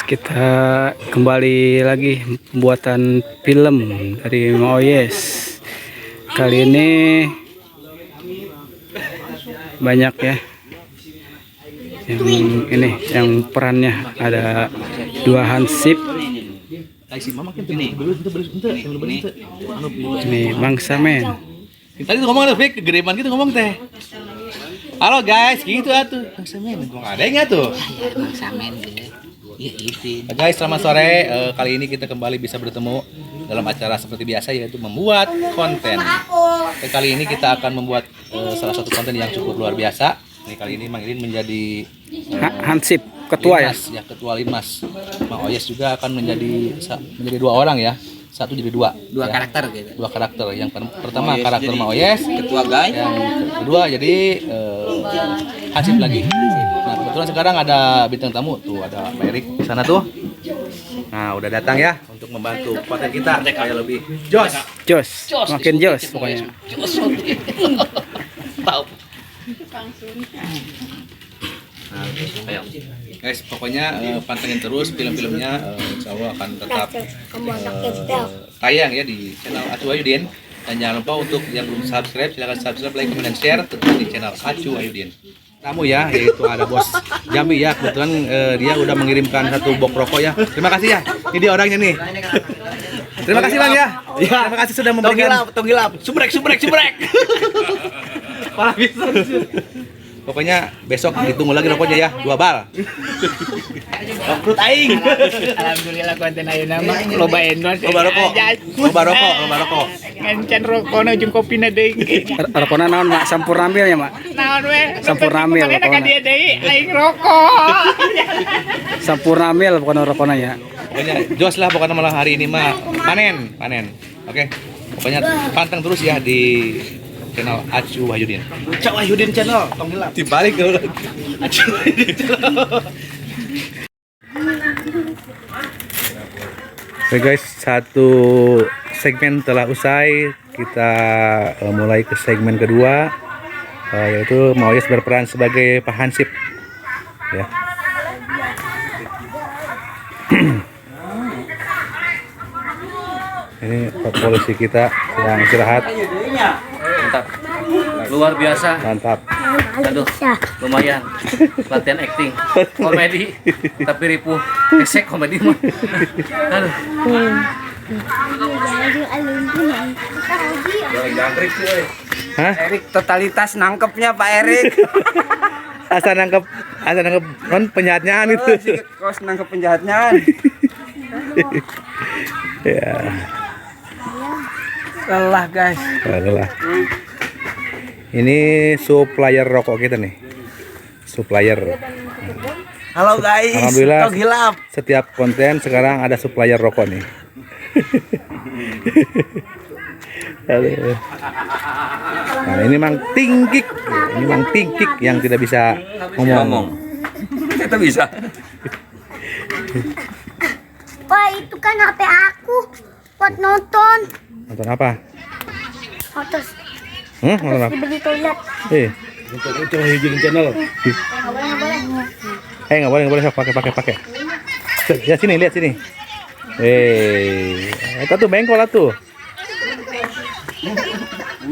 Kita kembali lagi pembuatan film dari Maoyes. Kali ini banyak ya. Yang ini yang perannya ada dua hansip. Ini Bang Samen. Tadi tuh ngomong lebih kegedean gitu ngomong teh. Halo guys, gitu atuh. Bang Samen, ngomong ada nggak tuh? Bang Samen gitu. Iya gitu. Guys, selamat sore. Kali ini kita kembali bisa bertemu dalam acara seperti biasa, yaitu membuat konten. Dan kali ini kita akan membuat salah satu konten yang cukup luar biasa. Ini kali ini Mang Irin menjadi Hansip ketua ya. Linmas, ya ketua Linmas. Mang Oyes juga akan menjadi dua orang ya. Satu jadi dua. Dua ya. Karakter gitu. Dua karakter. Yang pertama karakter Mang Oyes, ketua guys. Yang kedua jadi Hansip lagi. Nah, kebetulan sekarang ada bintang tamu tuh, ada Pak Erik di sana tuh. Nah, udah datang ya untuk membantu konten kita supaya lebih jos. Jos, makin jos pokoknya. Jos. Tahu. Nah, ayo. Guys, pokoknya pantengin terus film-filmnya, insya Allah akan tetap tayang ya di channel Acu Wahyudin. Dan jangan lupa untuk yang belum subscribe, silahkan subscribe, like, comment, dan share tentu di channel Acu Wahyudin. Tamu ya, yaitu ada bos Jambi ya. Kebetulan dia udah mengirimkan satu box rokok ya. Terima kasih ya. Ini dia orangnya nih. Terima kasih Bang ya. Terima kasih sudah memberikan. Tonggilap, subrek, subrek, subrek. Malah bisa. Pokoknya besok ditunggu lagi rokoknya ya, 2 bal. Bangkrut aing. Alhamdulillah konten ayeuna mah loba endorse. Loba rokok. Loba rokok, loba rokok. Ngancan rokona jeung kopina deui. Rokona naon Mak? Sampurna mil ya Mak? Naon we? Sampurna mil Ka pokona. dia deui aing rokok. Sampurna mil pokona rokona ya. Pokoknya jos lah pokoknya malam hari ini mah panen, panen. Oke. Pokoknya panteng terus ya di channel Acu Wahyudin. Acu Wahyudin channel, tong hilap. Dibalik kalau Acu Wahyudin channel. Oke guys, satu segmen telah usai. Kita mulai ke segmen kedua, yaitu Maoyes berperan sebagai Pak Hansip. Ya. Ini polisi kita sedang istirahat. Mantap. Luar biasa. Mantap. Aduh, lumayan. Latihan acting, komedi, tapi ripuh. Esek komedi mah. Aduh. Hah? Erik totalitas nangkepnya Pak Erik. Asa nangkep non penjahatnya itu. Kos nangkep penjahatnya. Ya. Lelah guys. Lelah. Ini supplier rokok kita nih. Supplier. Halo guys. Alhamdulillah. Hilap. Setiap konten sekarang ada supplier rokok nih. Aduh. Nah, ini Mang Tingkik. Ini Mang Tingkik yang tidak bisa ngomong. Kita bisa. Wah, itu kan HP aku buat nonton. Nonton apa? Nonton. Nonton apa? Dibeli toilet. Nonton Wahyudin channel. Nggak boleh, sok pakai. Lihat sini, lihat sini. Itu tuh bengkol lah tuh.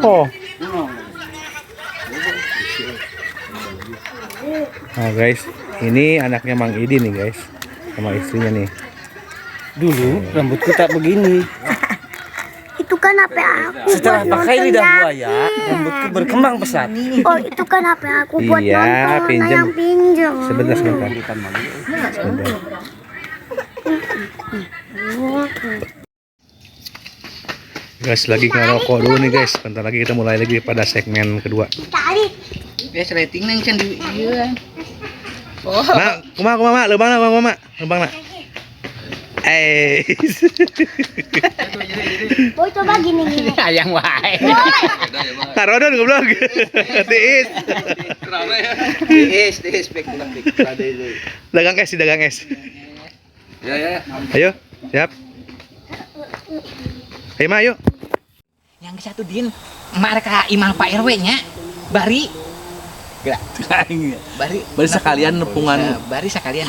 Oh. Nah guys, ini anaknya Mang Idi nih guys, sama istrinya nih. Dulu rambutku tak begini. Itu kan HP aku. Setelah buat pakai nonton lidah ya. buaya, rambutku berkembang pesat. Oh, itu kan HP aku buat Iya, nonton. pinjem. Yang pinjem. Sebentar. Sebentar. Guys, lagi ngerokok dulu nih guys. Bentar lagi kita mulai lagi pada segmen kedua. Tarik. Biasa rating nang can di ieu. Oh. Mak, kumaha mak, leumpang na, leumpang mak, leumpang na. Boy coba gini gini. Hayang wae. Tarodon goblok. Tiis. Tiis, tiis, pek, pek. Dagang es, dagang es. Ya. Ayo, siap. Ayo, Ma, ayo. Yang satu din marka imah Pak RW nya. Bari. Bari. Bari sekalian nepungan. Bari sekalian.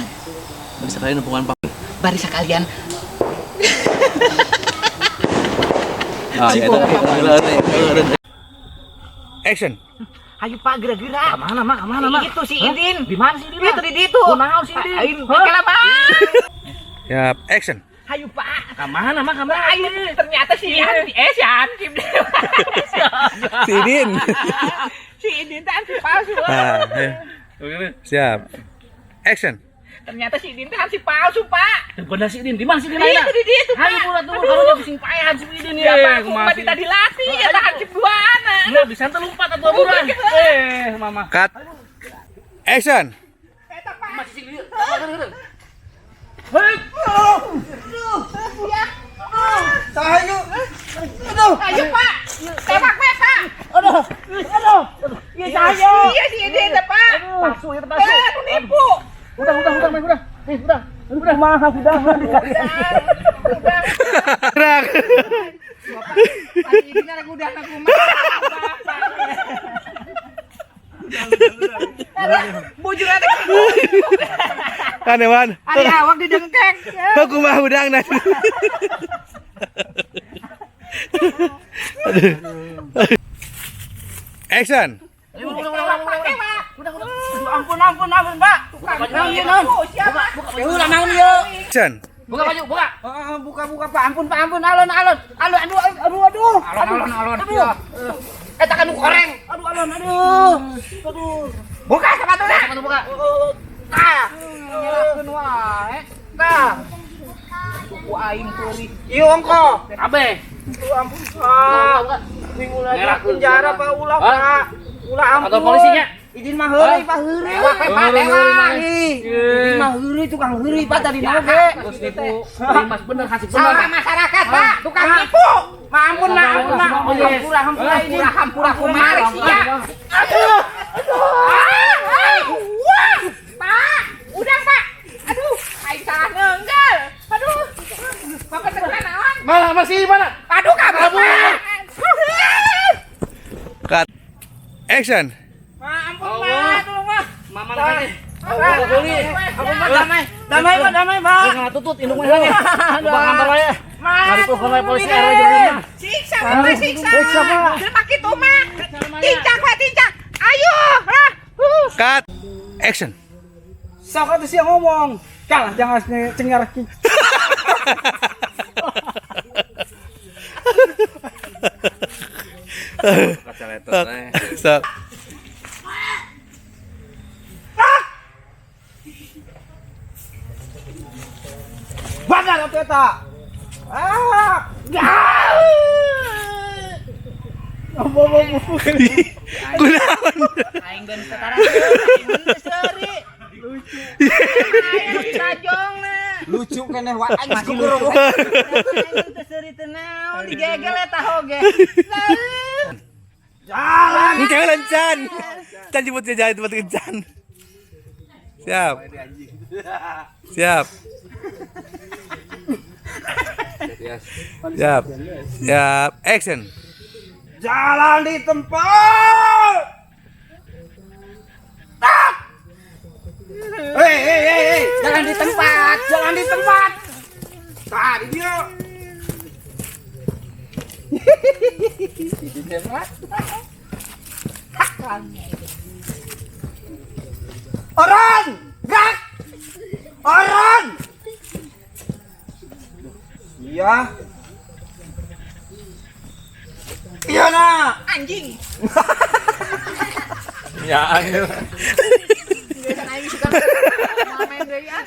Bari sekalian nepungan Pak. Bari sekalian. Ah, ya, itu. Action. Ayo, Pak, geura-geura. Mana, Mak? Mana, Mak? Itu si Idin. Di mana si Idin? Itu di ditu. Kunaon si Idin? Ayo, kela. Ya, action. Ayo, Pak. Ka mana, Mak? Ka mana? Ayo, ternyata si Hansip, eh si Hansip. Si Idin. Si Idin teh hansip palsu. Nah, ayo. Siap. Action. Ternyata si Idin teh hansip palsu, Pak. Teu bener si Idin. Di mana si Idin Iya, ayeuna? itu di ditu, Pak. Hayu bulat tuh, karunya bising paehan si Idin Ya, ya. Pak, aku mah tadi dilatih ya hansip duaan. Nah, bisa teu lompat atuh buruan. Eh, Mama. Cut. Action. Masih sing dieu. Ayo, Pak. Tembak we, Pak. Aduh. Aduh. Iya, saya. Iya, si Idin teh, Pak. Palsu ya, palsu. Eh, nu nipu. Udah, Mak, udah. Nih, udah. Udah, mah, udah. Udah. Gerak. Pak Idin anak udah anak kumaha. Bujur ada Kan Ewan. Ari awak di dengkek. Aku mah udang nah. Action. Udah. Ampun, ampun, ampun, Pak. Naon ieu, naon? Ulah naon ieu? Action. Buka baju, buka. Buka, buka, Pak. Ampun, Pak, ampun. Alon, alon. Alon, aduh, aduh, aduh. Alon, alon, alon. Aduh. Eta kan nu koreng. Aduh, alon, aduh. Aduh. Buka sepatuna. Sepatu buka. Tah. Nyelakeun wae. Tah. Suku aing peurih. Ieu ongko. Kabeh. Aduh, ampun, Pak. Minggu lagi penjara, Pak. Ulah, Pak. Ulah, ampun. Kantor polisinya. Idin mah heureuy, Pak, heureuy. Tewak, Pak, tewak. Idin mah heureuy, tukang heureuy, Pak, tadi mah ge. Terus nipu. Mas bener, hansip bener. Salah masyarakat, Pak, tukang nipu. Ma ampun, ma ampun, ma. Hampura, hampura ini. Hampura, kumaha sia. Aduh. Aduh. Wah. Pak, udah, Pak. Aduh, aing salah ngeunggeul. Aduh. Bapak teh naon? Mana masih mana? Aduh, kabur. Pak. Cut. Action. Ma ampun, Pak, tolong, Pak. Mama lagi. Ampun, Pak, damai. Damai, Pak, damai, Pak. Nggak tutut indung mah ya. Buka kantor wae. Ma, Telepon wae polisi RW jeung mah. Siksa, Pak, siksa. Jelema kitu mah. Tincak, Pak, tincak. Ayo, lah. Cut. Action. Sok atuh sia ngomong. Kalah jangan cengar. Stop. Badal atuh eta. Ah. Kunaon? Aing geus setara. Aing geus seuri. Lucu. Aing tajongna. Lucu keneh wae aing Masih lucu. Aing teu seuri teu naon digegel eta oge. Jalan. Engke lencan. Can jemput jalan tempat kencan. Siap. Siap. Siap. Siap. Action. Jalan di tempat. Tak. Hei, hei, hei, hei. Jalan di tempat. Jalan di tempat. Tah, di dieu. Orang, gerak. Orang. Iya. Iya nak. Anjing. Ya, Biasa aing suka main deui ah.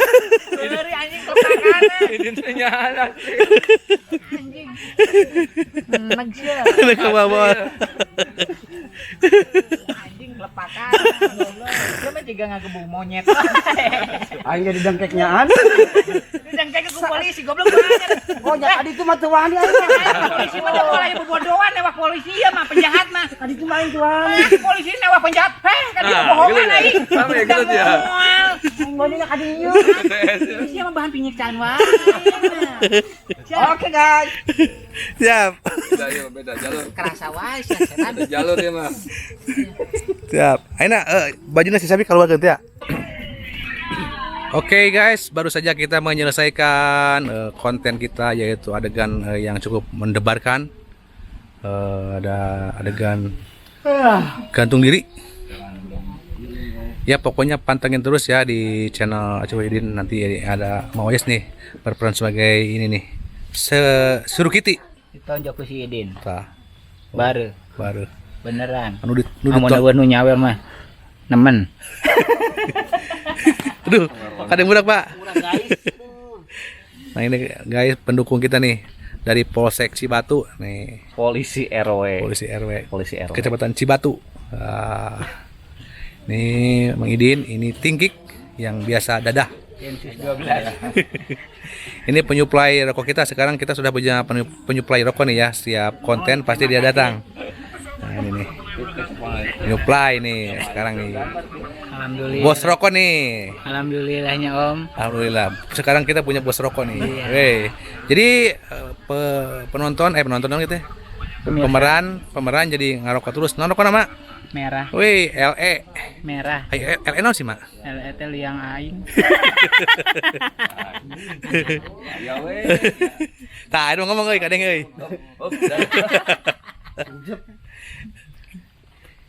Seuri anjing kepakan. ini nyaan. Anjing. Neg sia. Ke bawah. Anjing lepakan. Goblok. Dia mah juga ngagebung monyet. Aing jadi dengkeknyaan. Didengkek ke polisi goblok banget. Oh, ya tadi itu mah teu wani aing. Polisi mah mulai bobodoan lewat polisi ya mah penjahat mah. Tadi itu mah aing teu wani. Polisi lewat penjahat. Heh, kan dia Nah, bohongan gitu ya. aing. Sama ya, gitu ya. Moal. Aing wani ka dieu. Polisi mah bahan penyiksaan wae. Oke, guys. Siap. Beda ya, beda jalur. Kerasa wae sia setan. Beda jalur ya mah. Siap. Ayeuna bajuna si Sabi keluar teh ya. Oke guys, baru saja kita menyelesaikan konten kita, yaitu adegan yang cukup mendebarkan. Ada adegan gantung diri. Ya, pokoknya pantengin terus ya di channel Acu Wahyudin, nanti ada Mang Oyes nih berperan sebagai ini nih. Surukiti. Ditonjok ku si Idin. Tah, Baru baru. Beneran. Anu di, nu Amun diton- euweuh nu nyawer mah nemen. Aduh, ada yang budak, Pak. Nah, ini guys, pendukung kita nih dari Polsek Cibatu nih, Polisi RW. Polisi RW. Polisi RW. Kecamatan Cibatu. Ah, ini Mang Idin, ini Tingkik yang biasa dadah. Densus 12. Ini penyuplai rokok kita. Sekarang kita sudah punya penyuplai rokok nih ya. Setiap konten pasti dia datang. Nah, ini nih. Penyuplai nih sekarang nih. Alhamdulillah. Bos rokok nih. Alhamdulillahnya, Om. Alhamdulillah. Sekarang kita punya bos rokok nih. Wey. Jadi penonton, eh, penonton dong gitu ya. Pemirsa. Pemeran, pemeran jadi ngarokok terus. Non rokok nama? Merah, Wih, LE. Merah. Ayo, LE naon sih, Mak? LE teh liang aing. Tah, aduh, ngomong euy, kadeng euy.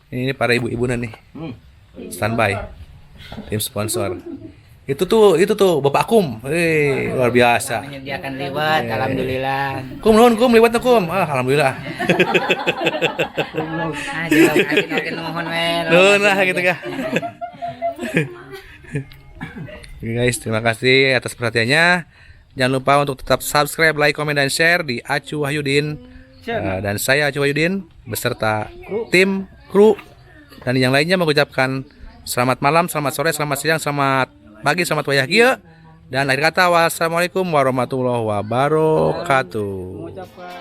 Ini para ibu-ibu nih. Standby. Tim sponsor. Itu tuh Bapak Akum. Wih, luar biasa. Menyediakan liwet, alhamdulillah. Kum, nuhun Kum, liwet kum. Ah, alhamdulillah. Ah, jeung aing oge nuhun we. Nuhun lah gitu kah. Oke guys, terima kasih atas perhatiannya. Jangan lupa untuk tetap subscribe, like, komen, dan share di Acu Wahyudin. Dan saya Acu Wahyudin beserta tim, kru, dan yang lainnya mengucapkan selamat malam, selamat sore, selamat siang, selamat pagi, selamat wayah kieu. Dan akhir kata, wassalamualaikum warahmatullahi wabarakatuh. Mengucapkan